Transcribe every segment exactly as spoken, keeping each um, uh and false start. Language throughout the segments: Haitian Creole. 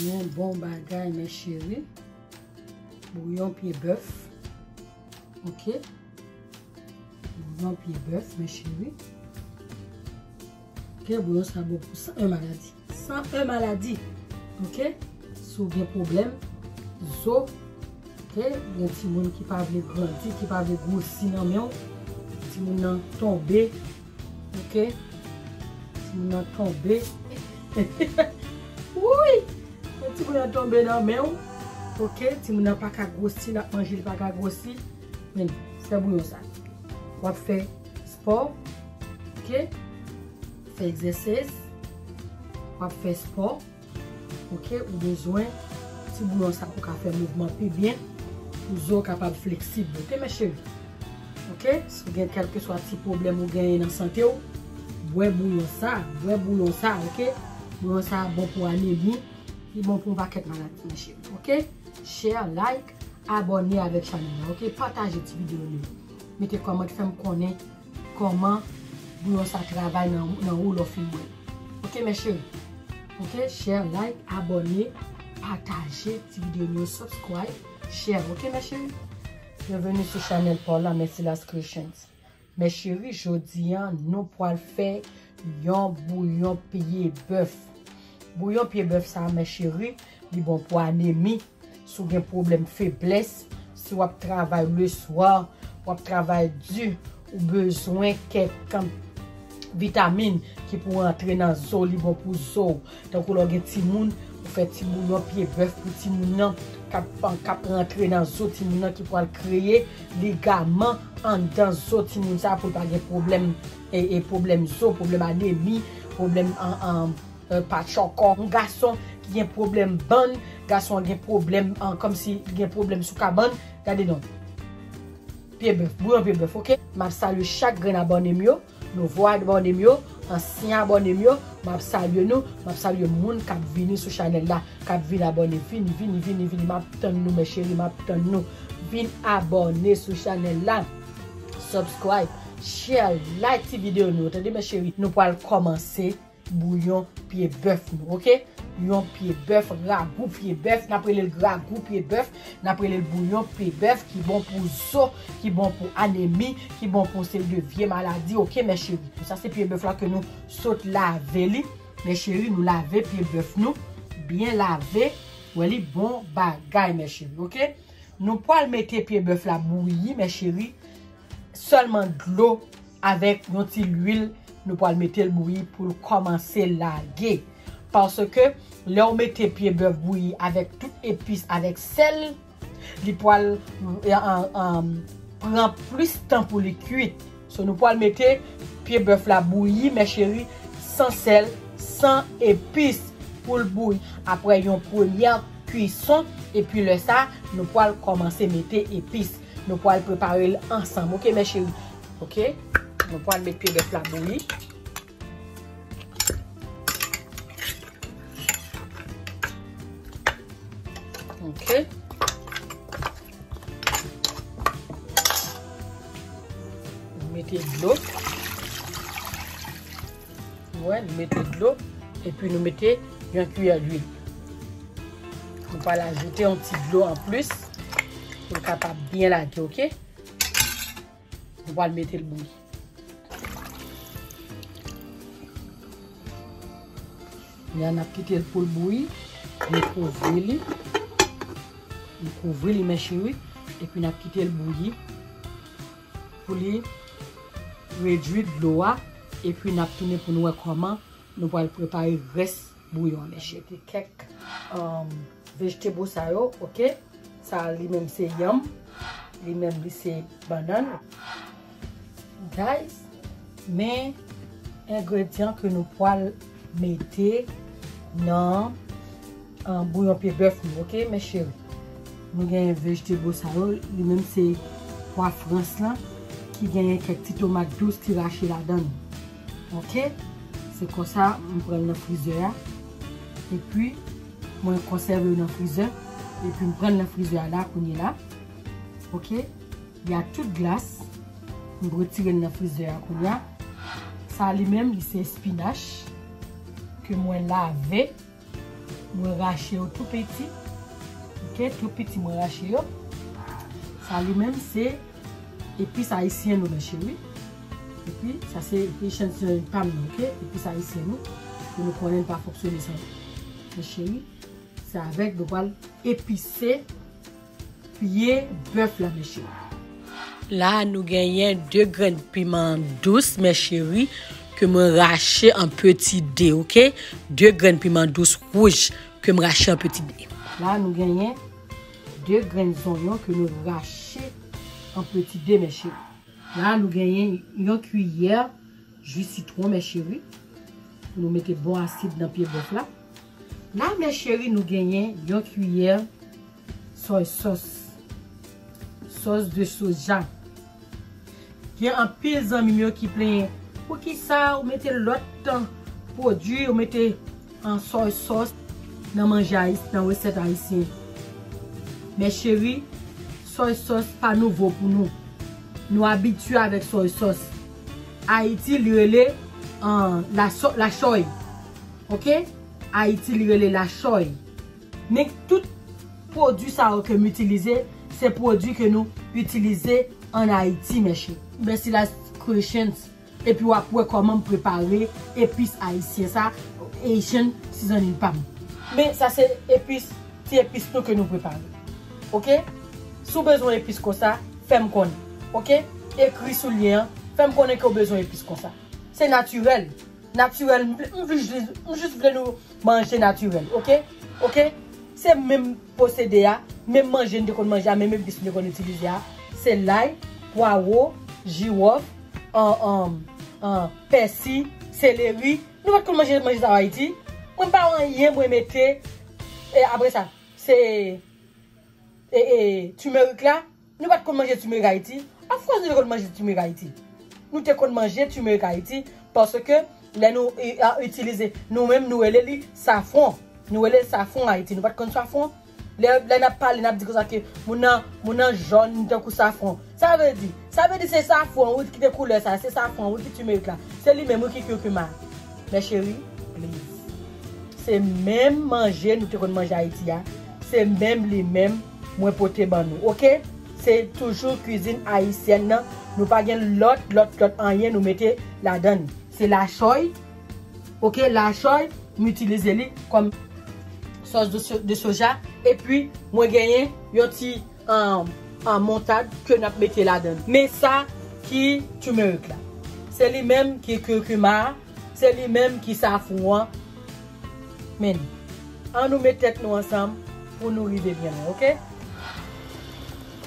Yon bon bagay, mes chéris. Bouyon pye bèf. Ok. Bouyon pye bèf, mes chéris. Ok, bouyon sa bon pou san en maladi. San en maladi. Ok? Si w gen pwoblèm zo, ok? Gen timoun ki pa vle grandi, ki pa vle gwosi nan men w. Timoun nan tonbe. Ok? Timoun nan tonbe. Wouy! Timoun nan tonbe nan men w. Ok? Timoun nan pa ka gwosi, l ap manje, li pa ka gwosi. Men, fè bouyon sa. W ap fè spò. Ok? Fè egzèsis. W ap fè spò. Ok? Ou bezwen ti bouyon sa pou ka fè mouvman pi byen. Pou zo w kapab fleksib. Ok, mes chéris? Ok? Si w gen kèlkeswa ti pwoblèm ou genyen nan sante w, bwè bouyon sa. Bwè bouyon sa, ok? Bouyon sa bon pou anemi. Li bon pou yon pakèt maladi, mes chéris. Ok? Share, like, abòne avèk chanèl la. Ok? Pataje ti videyo nou. Mete kòmantè, fè m konnen kòman bouyon sa travay nan, nan ou lè w fin bwè l. Ok, mes chéris? Ok? Share, like, abòne, pataje ti videyo nou, subscribe, share. Ok, mes chéris? Byenveni sou chanèl pa w la, Mercillas Creations. Mes chéris, jodi a, nou pral fè yon bouyon pye bèf. Bouyon pye bèf sa, mes chéris, li bon pou anemi. Si w gen pwoblèm feblès, si w ap travay leswa, w ap travay di, ou bezwen kèk vitamin ki pou rantre nan zo, li bon pou zo w. Tankou lè w gen timoun, ou fè ti bouyon pye bèf pou timoun nan, k ap, k ap rantre nan zo timoun nan, ki pral kreye ligaman anndan zo timoun sa pou l pa gen pwoblèm, e, e pwoblèm zo, pwoblèm anemi, pwoblèm an, an, e, pa tchòkò. Yon gason ki gen pwoblèm bann, gason an gen pwoblèm, an, kòmsi li gen pwoblèm sou kabann, gade non. Pye bèf, bouyon pye bèf, ok? M ap salye chak grenn abòne m yo, nouvo abòne m yo, ansyen abòne m yo, m ap salye nou, m ap salye moun k ap vini sou chanèl la, k ap vin abòne, vini, vini, vini, vini, m ap tann nou, mes chéris, m ap tann nou. Vin abòne sou chanèl la, subscribe, share, like ti videyo nou, tande, mes chéris, nou pral kòmanse bouyon pye bèf nou, ok? Yon pye bèf, ragou pye bèf, n ap rele l ragou pye bèf, n ap rele l bouyon pye bèf, ki bon pou zo, ki bon pou anemi, ki bon pou seri de vye maladi, ok, mes chéris? Sa se pye bèf la ke nou sot lave li, mes chéris, nou lave pye bèf nou, byen lave, wè li bon bagay, mes chéris, ok? Nou pral mete pye bèf la bouyi, mes chéris, sèlman dlo avèk yon ti lwil, nou pral mete l bouyi pou l kòmanse lage. Paske lè w mete pye bèf bouyi avèk tout epis, avèk sèl, li pral, e, e, e, pran plis tan pou li kuit. So, nou pral mete pye bèf la bouyi, mes chéris, san sèl, san epis pou l bouyi. Apre yon premyè kwison, epi lè sa, nou pral kòmanse mete epis. Nou pral prepare l ansanm, ok, mes chéris? Ok? Nou pral met pye bèf la bouyi. Ok. Nou mete dlo. Wè, nou mete dlo. Epi nou mete yon kiyè lwil. Nou pral ajoute yon ti dlo anplis pou l kapab byen lage, ok? Nou pral mete l bouyi. Kounye a, n ap kite l pou l bouyi. Nou kouvri li. Nou kouvri li, mes chéris. Epi n ap kite l bouyi. Pou li redwi dlo a. Epi n ap tounen pou n wè kòman nou pral prepare rès bouyon an, mes chéris. Mete kèk, um, vegetable sa yo, ok? Sa li menm se yanm, li menm li se bannann. Guys, men engredyan ke nou pral mete nan, um, bouyon pye bèf nou, ok, mes chéris? Nou gen vegetable sa yo, li menm se pwa frans lan, ki genyen kèk ti tomat dous ki rache ladan l. Ok? Se konsa, m pran l nan frizè a. Epi, mwen konsève yo nan frizè. Epi, m pran l nan frizè a la, kounye la. Ok? Li a tout glas. M retire l nan frizè a, kounye a. Sa li menm, li se espinach ke mwen lave. Mwen rache yo tou piti. Ok, tou piti mwen rache yo. Sa li menm se epis ayisyen nou, mè cheri. Epi sa se echantiyon pa m nan, ok? Epis ayisyen nou. Pou nou konnen n pa fonksyone san, mè cheri. Se avèk nou pral epise pye bèf la, mè cheri. La, nou genyen de grenn piman dous, mè cheri, ke mwen rache an peti de, ok? De grenn piman dous wouj ke m rache an peti de. La, nou genyen de grenn zonyon ke nou rache an peti de, mè cheri. La, nou genyen yon kiyè ji sitwon, mè cheri, pou nou mete bon asid nan pye bèf la. La, mè cheri, nou genyen yon kiyè soy sauce, sòs de soja. Gen anpil zanmi m yo ki plenyen, poukisa ou mete lòt pwodui, ou mete an soy sauce nan manje ayis-, nan resèt ayisyen. Mè cheri, soy sauce pa nouvo pou nou. Nou abitye avèk soy sauce. Ayiti, li rele, an, la so-, lachòy. Ok? Ayiti, li rele lachòy. Men tout pwodui sa yo ke m itilize, se pwodui ke nou itilize an Ayiti, mè cheri. Basilas Creations. Epi w ap wè kòman m prepare epis ayisyen sa, Haitian seasoning pa m. Men sa se epis, ti epis nou ke nou prepare. Ok? Si w bezwen epis konsa, fè m konnen. Ok? Ekri sou lyen an, fè m konnen ke w bezwen epis konsa. Se natirèl. Natirèl, m vle, m vle jis, m jis vle nou manje natirèl, ok? Ok? Se menm pwosede a, menm manje n te konn manje a, menm epis n te konn itilize a. Se lay, pwawo, jiwòf, an, an, an, pèsi, seleri. Nou pa t konn manje, manje sa yo Ayiti. Mwen pa wè anyen mwen mete. E apre sa, se e, e, timerik la, nou pa t konn manje timerik Ayiti. An Frans, nou te konn manje timerik Ayiti. Nou te konn manje timerik Ayiti, paske lè nou i-, a, itilize, nou menm, nou rele li safran. Nou rele l safran Ayiti. Nou pa t konn safran. Lè, lè n ap pale, n ap di konsa ke moun nan, moun nan jòn tankou safran. Sa vle di, sa vle di se safran, wi, ki te koulè sa, se safran, wi, ki timerik la. Se li menm, wi, ki curcuma. Mè cheri, please. Se menm manje nou te konn manje Ayiti a. Se menm li menm mwen pote ban nou, ok? Se toujou kwizin ayisyèn nan. Nou pa gen lòt, lòt, lòt anyen nou mete ladan l. Se lachòy, ok? Lachòy, m itilize li kòm sòs de so-, de soja. Epi, mwen genyen yon ti an, an montad ke n ap mete ladan. Men sa ki timerik la. Se li menm ki curcuma a, se li menm ki safran an. Men, ann nou met tèt nou ansanm pou nou rive byen lwen, ok?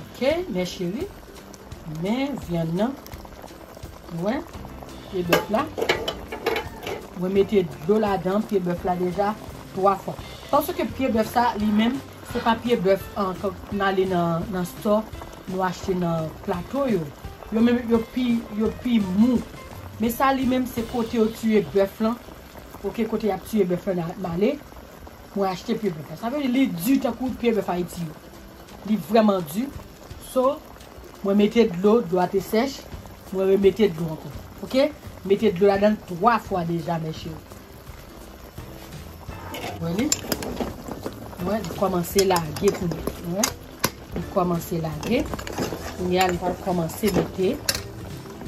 Ok, mè cheri. Men vyann nan. Ou wè, pye bèf la. Mwen mete dlo ladan pye bèf la deja twa fwa. Paske pye bèf sa, li menm, se pa pye bèf an, kan n ale nan, nan store, nou achte nan plato yo. Yo menm, yo pi, yo pi mou. Men sa, li menm, se kote yo tiye bèf lan. Ok, kote y ap tiye bèf lan, m ale. Mwen achte pye bèf la. Sa vle di li di tankou pye bèf Ayiti yo. Li vrèman di. So, mwen mete dlo, dlo a te sèch. Mwen remete dlo ankò. Ok? Mete dlo ladan l twa fwa deja, mè cheri. Wè li? Wè, li kòmanse lage kounye a. Wè? Li kòmanse lage. Kounye a, li pral kòmanse mete.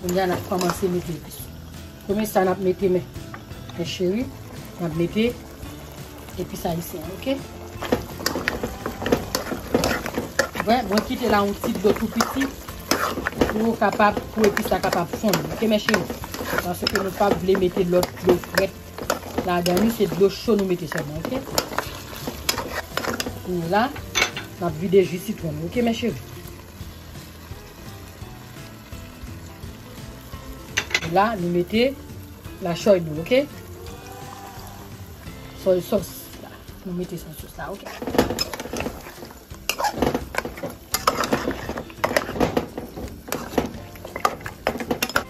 Kounye a, n ap kòmanse mete epis. Premye sa n ap mete, men, men cheri, n ap mete epis ayisyen, ok? Wè, mwen kite la yon ti dlo tou piti pou kapab, pou epis la kapab fonn, ok, men cheri? Paske nou pa vle mete lòt dlo frèt ladan li, se dlo cho nou mete sèlman, ok? Kounye la, n ap vide ji sitwon, ok, men cheri? La, nou mete lachòy nou, ok? Soy sauce la. Nou mete soy sauce la, ok?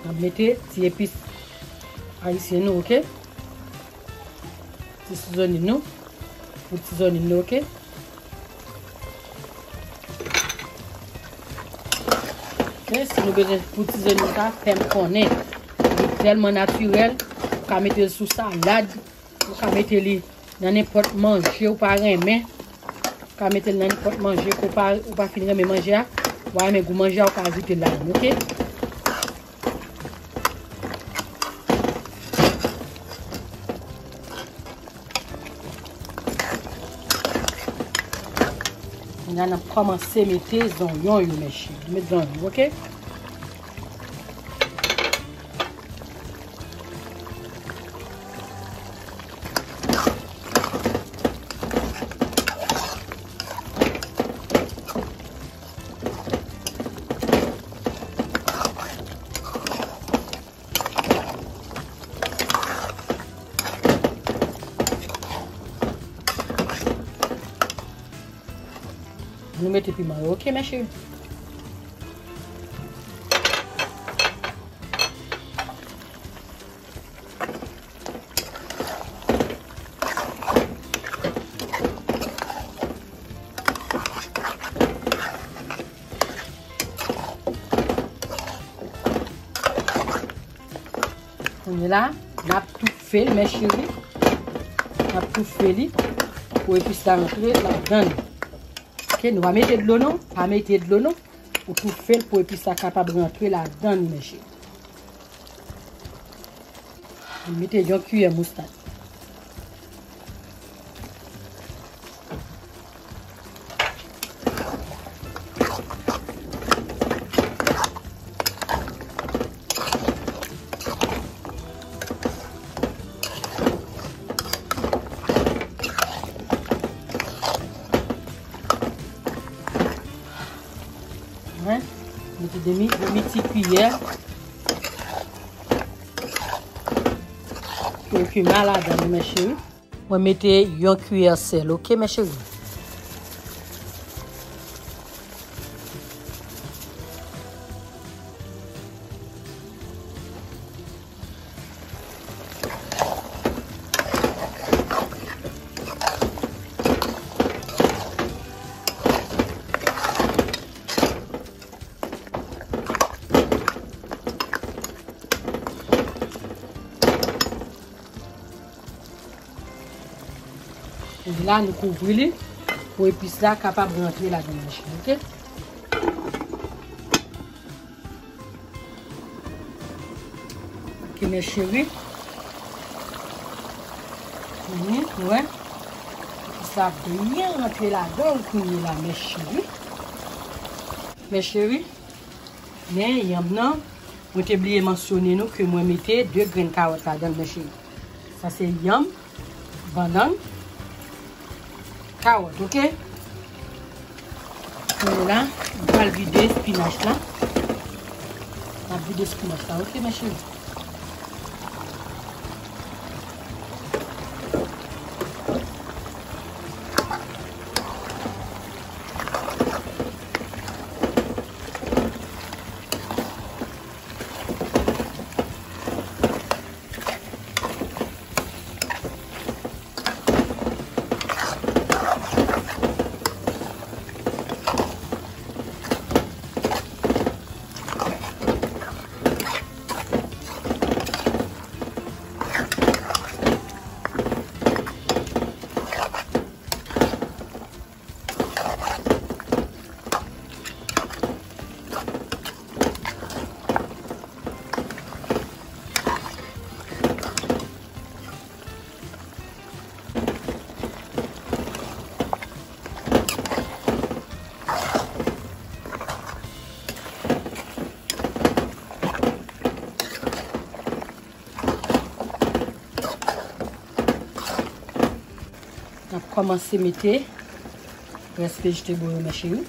N ap mete ti epis ayisyen nou, ok? Ti sizonin nou. Pou ti sizonin nou, ok? Ok, si nou bezwen pou ti sizonin sa, fè m konnen. Li tèlman natirèl, ou ka mete l sou salad, ou ka mete li Nan nenpòt manje ou pa renmen. Ou ka mete l nan nenpòt manje ke w pa, ou pa fin renmen manje a. Ou pa renmen gou manje a, ou ka ajoute ladann, oke? Kounye a n ap kòmanse mete zonyon yo, mèsi. Met zonyon, oke? Nou mete piman yo, oke, mèsi. Kounye la, n ap toufe l, mè cheri. N ap toufe li pou epis la rantre ladan l. Oke, nou pa mete dlo non, pa mete dlo non. Ou toufe l pou epis la kapab rantre ladan li, mè cheri. Mete yon kiyè moustad. Wi. Mete demi, demi ti kiyè. Pou kima ladan li, mè cheri. Mwen mete yon kiyè sèl, oke, mè cheri? Epi la, nou kouvri li pou epis la kapab rantre ladan machin, oke? Oke, mè cheri. Mhm, wè. Epis la byen rantre ladan l kounye la, mè cheri. Mè cheri, men yanm nan, mwen te bliye mansyone nou ke mwen mete de grenn kawòt ladan l, mè cheri. Sa se yanm, bannann, kawòt, oke? Kounye la, m pral vide spinach la. M ap vide spinach la, oke, mè cheri? N ap kòmanse mete rès vegetable yo, mè cheri.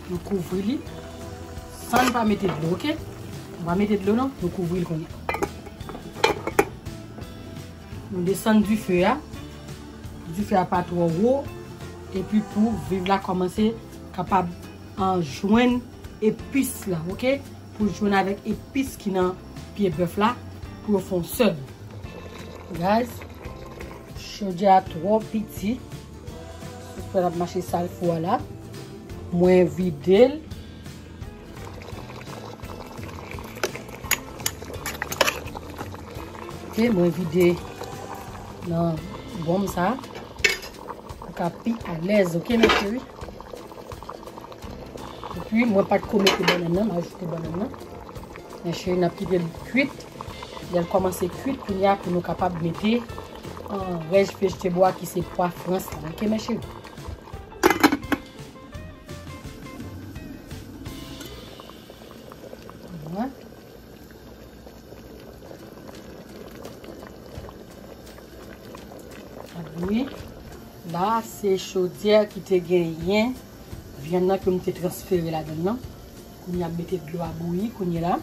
Nou kouvri li san n pa mete dlo, oke? Nou pa mete dlo non, nou kouvri l kounye a. Nou desann dife a. Dife a pa twò wo. Epi pou viv la kòmanse kapab, ah, jwenn epis la, oke? Pou jwenn avèk epis ki nan pye bèf la, pou yo fè yon sèl. Guys, chodyè a twò piti. Sou fè l ap mache sal fou a la. Mwen vide l. Ok, mwen vide nan bòl sa. Pou ka pi alèz, ok, mes chéris? Epi, mwen pa t ko mete bannann nan, m ajoute bannann nan. Mes chéris, n ap kite l kwit. Lè l kòmanse kwit, kounye a pou nou kapab mete, ah, rès vegetable a ki se pwa frans la, ok, mes chéris? Voilà. Ap bouyi. La, se chodyè ki te genyen vyann nan ke m te transfere ladan l nan. Kounye a, m mete dlo a bouyi kounye la.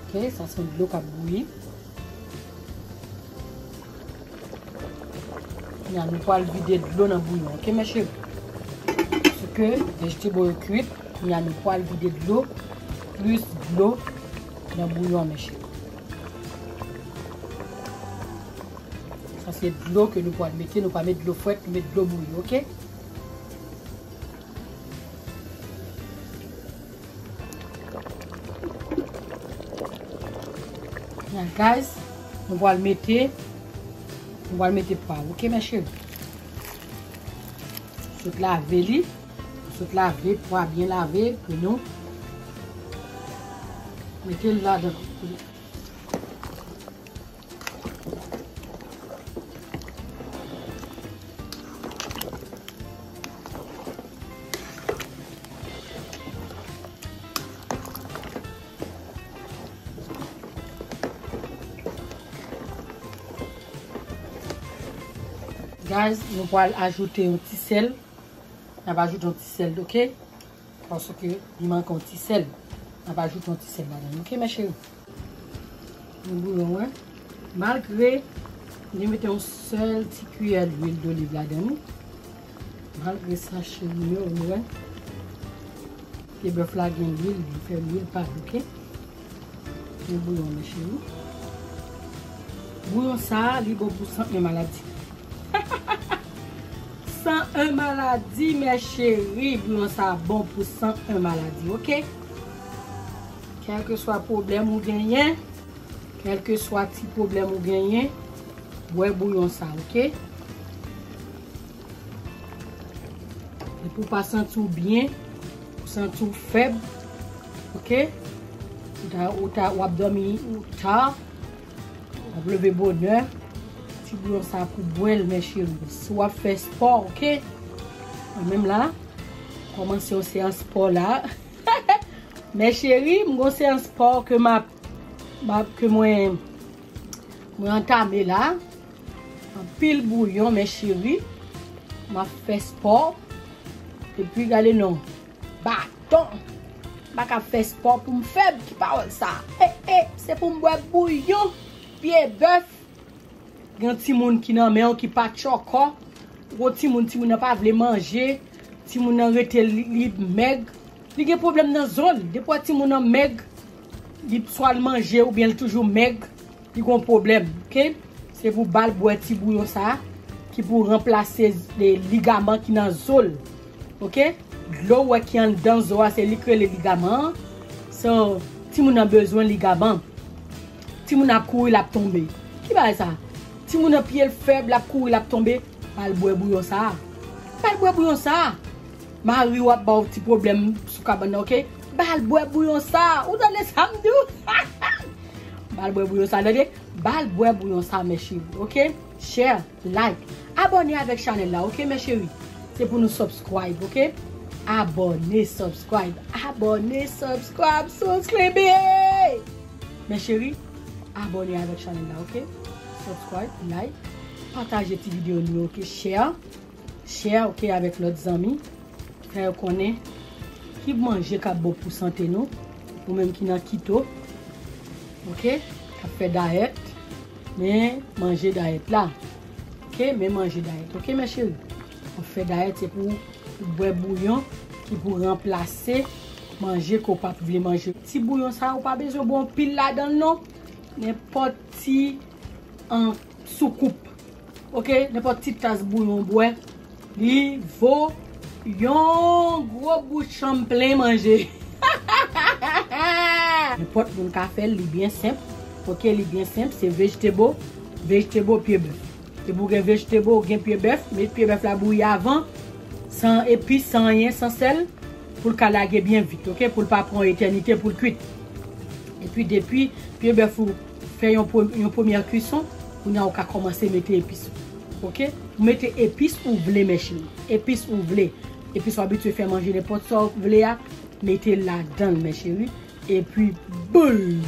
Ok, sa se yon dlo k ap bouyi. Kounye a, nou pral vide dlo nan bouyon, ok, mes chéris? Paske vegetable yo kwit, kounye a, nou pral vide dlo, plis dlo nan bouyon, mes chéris. Sa se dlo ke nou pral mete, nou pa met dlo frèt, nou met dlo bouyi, ok? Now, guys, nou pral mete, nou pral mete pwa, ok, mes chéris? Sot lave li, sot lave, pwa byen lave, pou nou mete l ladan. Guys, nou pral ajoute yon ti sèl. N ap ajoute yon ti sèl, ok? Paske li manke yon ti sèl. N ap ajoute yon ti sèl ladan, ok, mes chéris? Yon bouyon, wi. Malgre m te mete yon sèl ti kiyè lwil doliv ladan li. Malgre sa, cheri m yo, nou wè. Ke bèf la gen lwil, li fè lwil pa l, ok? Yon bouyon, mes chéris. Bouyon sa a, li bon pou san en maladi. San en maladi, mes chéris. Bouyon sa a bon pou san en maladi, ok? Kèlkeswa pwoblèm ou genyen, kèlkeswa ti pwoblèm ou genyen, bwè bouyon sa, ok? Depi w pa santi w byen, ou santi w fèb, ok? Ou ta, ou ta, w ap dòmi ta, w ap leve bonè, ti bouyon sa pou bwè l, mes chéris. Si w ap fè spò, ok? Mwen menm la, kòmanse yon seyans spò la. Mes chéris, m gon seyans spò ke m ap, m ap, ke mwen, mwen antame la. Anpil bouyon, mes chéris. M ap fè spò. Epi gade non. Baton. M pa ka fè spò pou m fèb. Ki pawòl sa? E, e, se pou m bwè bouyon pye bèf. Gen timoun ki nan men w ki pa tchòkò. Gwo timoun, timoun nan pa vle manje. Timoun nan rete li, li mèg. Li gen pwoblèm nan zo l. Depi w wè timoun nan mèg, li swa l manje oubyen l toujou mèg, li gon pwoblèm, ok? Se pou ba l bwè ti bouyon sa a ki pou ranplase, e, ligaman ki nan zo l, ok? Dlo w wè ki anndan zo a, se li k rele ligaman an. So, timoun nan bezwen ligaman. Timoun ap kouri, l ap tonbe. Ki bagay sa? Timoun nan pye l fèb, l ap kouri, l ap tonbe. Ba l bwè bouyon sa a. Ba l bwè bouyon sa a. Mari w ap ba w ti pwoblèm sou kabann nan, ok? Ba l bwè bouyon sa a. Ou tande sa m di w? Ba l bwè bouyon sa a, tande? Ba l bwè bouyon sa a, mes chéris, ok? Share, like, abòne avèk chanèl la, ok, mes chéris? Se pou nou subscribe, ok? Abòne, subscribe, abòne, subscribe, subscribe! Mes chéris, abòne avèk chanèl la, ok? Subscribe, like, pataje ti videyo nou yo, ok? Share, share, ok, avèk lòt zanmi. Fè yo konnen ki manje k ap bon pou sante nou. Ou menm ki nan keto, ok, k ap fè dayèt, men manje dayèt la. Ok, men manje dayèt, ok, mes chéris? W ap fè dayèt, se pou ou bwè bouyon ki pou ranplase manje ke w p ap vle manje. Ti bouyon sa a, ou pa bezwen bwè anpil ladan l, non. Nenpòt ti, an, soukoup. Ok, nenpòt ti tas bouyon w bwè, li vo Yon gwo bout chanm plen manje. Nenpòt moun ka fè l, li byen senp. Ok, li byen senp, se vegetable, vegetable pye bèf. Depi w gen vegetable, w gen pye bèf, met pye bèf la bouyi avan, san epis, san anyen, san sèl, pou l ka lage byen vit, ok? Pou l pa pran etènite pou l kwit. Epi depi pye bèf ou fè yon, pre- yon premyè kwison, kounye a ou ka kòmanse mete epis ou, ok? Ou mete epis ou vle, mècheri. Epis ou vle. Epis ou abitye fè manje nenpòt sa ou vle a, mete l ladan l, mècheri. Epi, boum!